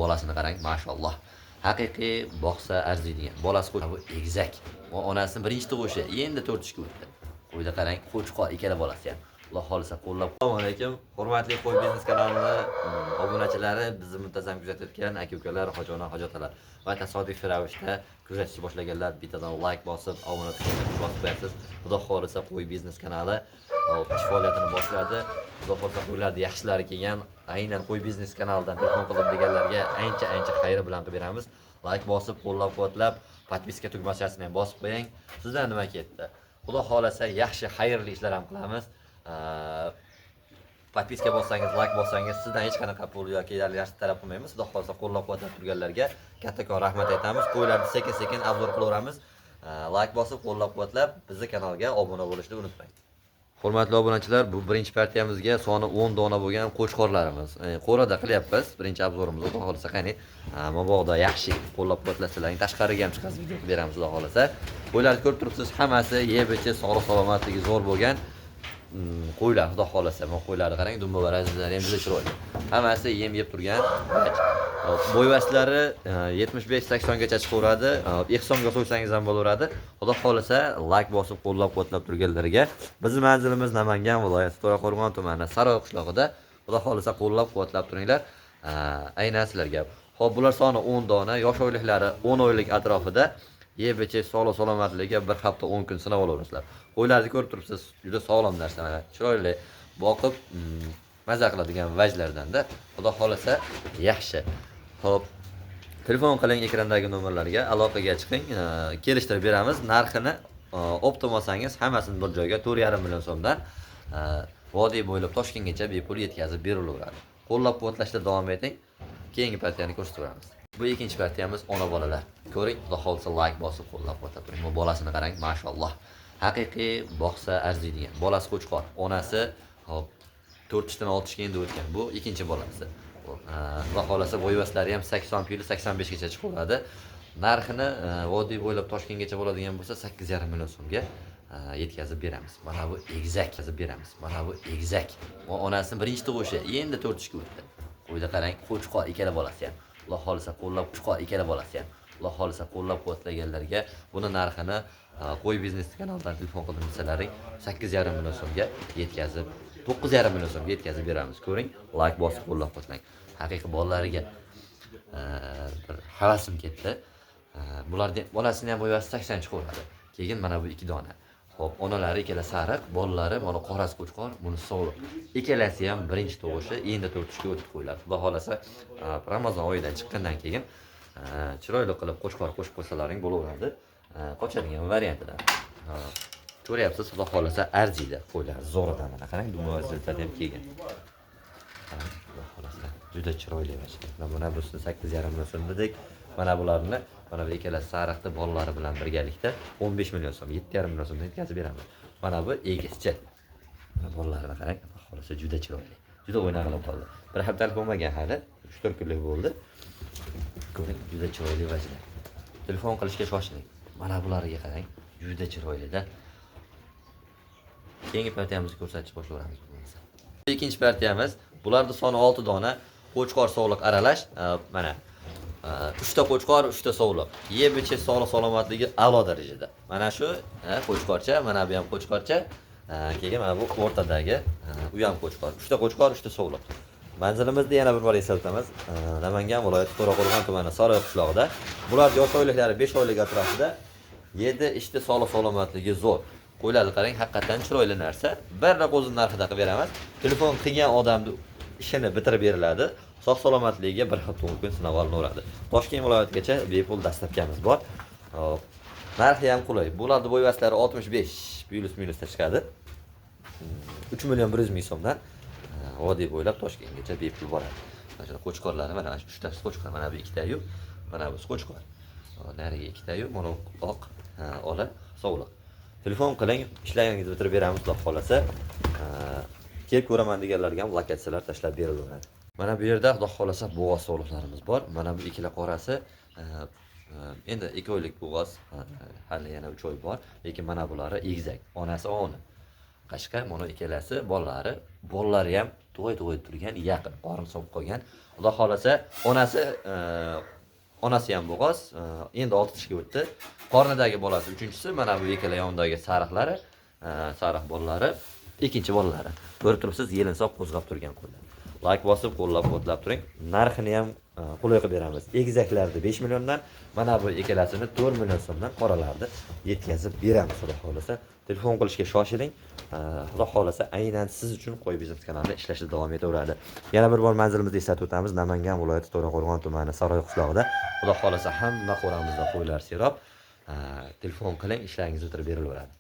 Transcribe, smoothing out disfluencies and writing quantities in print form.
Bolasini qarang, mashalloh. Haqiqiy boqsa arziydigan. Bolasi bu egizak. Onasini birinchi tug'ishi, endi 4 tishga o'tdi. Qo'yda qarang, qo'chqor ikkala bolasi ham. Alloh xolisa qo'llab. Assalomu alaykum. Hurmatli Qo'y biznes kanalini obunachilari, bizni muntazam kuzatayotgan aka-ukalar, hoji ona, hoji otalar va tasodifiy ravishda kuzatishni boshlaganlar bittadan like bosib, obuna tugmasini bosib qo'yasiz. Xudo xolisa Qo'y biznes kanali hop, ish faoliyatini boshladi. Xudo xolisa qo'ylarni yaxshilari kelgan. Aynan Qo'y biznes kanalidan telefon qildim deganlarga ancha-ancha xayri bilan qilib beramiz. Like bosib, qo'llab-quvvatlab, подписка tugmachasini ham bosib qo'ying. Sizdan nima ketdi? Xudo xolasa yaxshi xayrli ishlar ham qilamiz. Подписка bossangiz, like bossangiz, sizdan hech qanaqa pul yoki narsa talab qilmaymiz. Xudo xolasa qo'llab-quvvatlab turganlarga kattakon rahmat aytamiz. Qo'ylarni sekin-sekin обзор qilaveramiz. Like bosib, qo'llab-quvvatlab, bizni kanalga obuna bo'lishni unutmang. Hurmatli obunachilar, bu birinchi partiyamizga soni 10 dona bo'lgan qo'chqorlarimiz. Qo'rada qilyapmiz. Birinchi обзор imiz, xudo xolasa qani. Mabodo yaxshi qo'llab-quvvatlasalaring, tashqariga ham chiqasiz, video qilib beramiz, xudo xolasa. Qo'ylarni ko'rib turibsiz, hammasi yeb-ichib, sog'lik salomatligi zo'r bo'lgan qo'ylar, xudo xolasa. Mana qo'ylarni qarang, dumba varazlari ham juda chiroyli. Hammasi yem yeb turgan. Hop, bo'yvaslari 75-80 gacha chiqaveradi. Hop, ehsonga so'ysangiz ham bo'laveradi. Xudo xolasa like bosib qo'llab-quvvatlab turganlarga bizni manzilimiz Namangan viloyati To'raqo'rg'on tumani Saroy qishlog'ida. Xudo xolasa qo'llab-quvvatlab turinglar. Aynan sizlarga. Xo'p, bular soni 10 dona, yosh oyliklari 10 oylik atrofida. Yeb ichib, sog'lik salomatligiga bir hafta 10 kun sinab olaverasizlar. Qo'ylarni ko'rib turibsiz, juda sog'lom narsa, mana chiroyli boqib, maza qiladigan vajlardanda. Xudo xolasa yaxshi. Xo'p, telefon qiling ekrandagi nomerlarga, aloqaga chiqing, kelishtirib beramiz. Narxini оптом olsangiz, hammasini bir joyga 4,5 million so'mdan vodiy bo'ylab Toshkentgacha bepul yetkazib berilaveradi. Qo'llab-quvvatlashda davom eting. Keyingi partiyani ko'rsataveramiz. Bu ikkinchi partiyamiz ona bolalar. Ko'ring, xudo xolisa like bosib qo'llab-quvvatlab turing. Bu bolasini qarang, mashalloh. Haqiqiy boqsa arziydigan. Bolasi qo'chqor, onasi hop 4 tishdan 6 tishga endi o'tgan. Bu ikkinchi bolasi. Xudo xolasa bo'yvaslari ham 80 puli 85 gacha chiqaveradi. Narxini vodiy bo'ylab Toshkentgacha bo'ladigan bo'lsa 8,5 million so'mga yetkazib beramiz. Mana bu egizak yetkazib beramiz. Mana bu egizak. Onasini birinchi tug'ishi, endi 4 tishga o'tdi. Qo'yda qarang, qo'chqor ikkala bolasi ham. Xudo xolisa qo'llab qo'chqor ikkala bolasi ham. Xudo xolisa qo'llab-quvvatlaganlarga buni narxini Qo'y biznes kanalidan telefon qildim desalaring 8,5 million so'mga yetkazib, 9,5 million so'mga yetkazib beramiz. Ko'ring, like bosib qo'llab-quvvatlang. Haqiqiy bolalariga bir havasim ketdi. Bularni bolasini ham bo'yvasi 80 chiqaveradi. Keyin mana bu ikki dona. Xo'p, onalari ikkala sariq, bolalari mana qorasi qo'chqor, buni sog'liq. Ikkalasi ham birinchi tug'ishi, endi to'rt tishga o'tib qo'yiladi. Xudo xolasa, Ramazon oyidan chiqqandan keyin chiroyli qilib qo'chqor qo'shib qo'ysalaring bo'laveradi. Qochadigan variantidan. Ko'ryapsiz, xudo xolasa arziydi qo'ylar. Zo'ridan mana qarang, dumba vaziyatlarda ham kelgan. Qarang, xudo xolasa juda chiroyli mashina. Mana bunisini 8,5 million so'm dedik. Mana bularni, mana bu ikkalasi sariqni bolalari bilan birgalikda 15 million so'm, 7,5 million so'mdan yetkazib beramiz. Mana bu egizcha. Mana bolalarini qarang, xudo xolasa juda chiroyli. Juda o'ynaqilib qoldi. Bir haftalik bo'lmagan hali, 3-4 kunlik bo'ldi. Ko'ring, juda chiroyli vajlar. Telefon qilishga shoshiling. Mana bularga qarang, juda chiroylida. Keyingi partiyamizni ko'rsatishni boshlayveramiz bo'lmasa. Ikkinchi partiyamiz, bularni soni 6 dona, qo'chqor sog'liq aralash, mana 3 ta qo'chqor, 3 ta sog'liq. Yeb ichish, sog'lik salomatligi a'lo darajada. Mana shu qo'chqorcha, mana bu ham qo'chqorcha, keyin mana bu o'rtadagi, u ham qo'chqor. 3 ta qo'chqor, 3 ta sog'liq. Manzilimizni yana bir bor eslatamiz. Namangan viloyati To'raqo'rg'on tumani Saroy qishlog'ida. Bular yosh oyliklari 5 oylik atrofida. Yedi ichdi, sog'lik salomatligi zo'r. Qo'ylarni qarang, haqiqatdan chiroyli narsa. Bir qo'zi narxida qilib beramiz. Telefon qilgan odamni ishini bitirib beriladi. Sog' salomatligiga bir hafta 10 kun sinab olinaveradi. Toshkent viloyatigacha bepul доставка miz bor. Hop. Narxi ham qulay. Bularni bo'yvaslari 65 плюс минус da chiqadi. 3 million 100 ming so'mdan vodiy bo'ylab Toshkentgacha bepul boradi. Mana shu qo'chqorlari, mana shu uchtasi qo'chqor, mana bu ikkitayu, mana bu qo'chqor. Narigi ikkitayu, mana oq, ola, sovliq. Telefon qiling, ishlaringizni bitirib beramiz, xudo xolasa. Kelib ko'raman deganlarga ham lokatsiyalar tashlab berilaveradi. Mana bu yerda xudo xolasa bo'g'oz sovliqlarimiz bor. Mana bu ikkala qorasi, endi 2 oylik bo'g'oz, hali yana 3 oy bor, lekin mana bulari egizak, onasi oni. Qashqa mana ikkalasi bolalari, bolalari ham tug'ay turgan, yaqin qorin solib qolgan. Xudo xohlasa onasi onasi ham bo'g'oz, endi 6 tishga o'tdi. Qornidagi bolasi uchinchisi, mana bu ikkala yonidagi sariqlari, sariq bolalari, ikkinchi bolalari. Ko'rib turibsiz, yelin solib qo'zg'ab turgan qo'ylar. Like bosib, qo'llab-quvvatlab turing. Narxini ham qulay qilib beramiz. Egizaklarni 5 milliondan, mana bu ikkalasini 4 million so'mdan qoralarni yetkazib beramiz, xudo xohlasa. Telefon qilishga shoshiling. Xudo xohlasa aynan siz uchun Qo'y biznes kanalida ishlashda davom etaveradi. Yana bir bor manzilimizni eslatib o'tamiz. Namangan viloyati To'raqo'rg'on tumani Saroy qishlog'ida. Xudo xohlasa hamma qo'ramizda qo'ylar serob. Telefon qiling, ishlaringiz bitirib berilaveradi.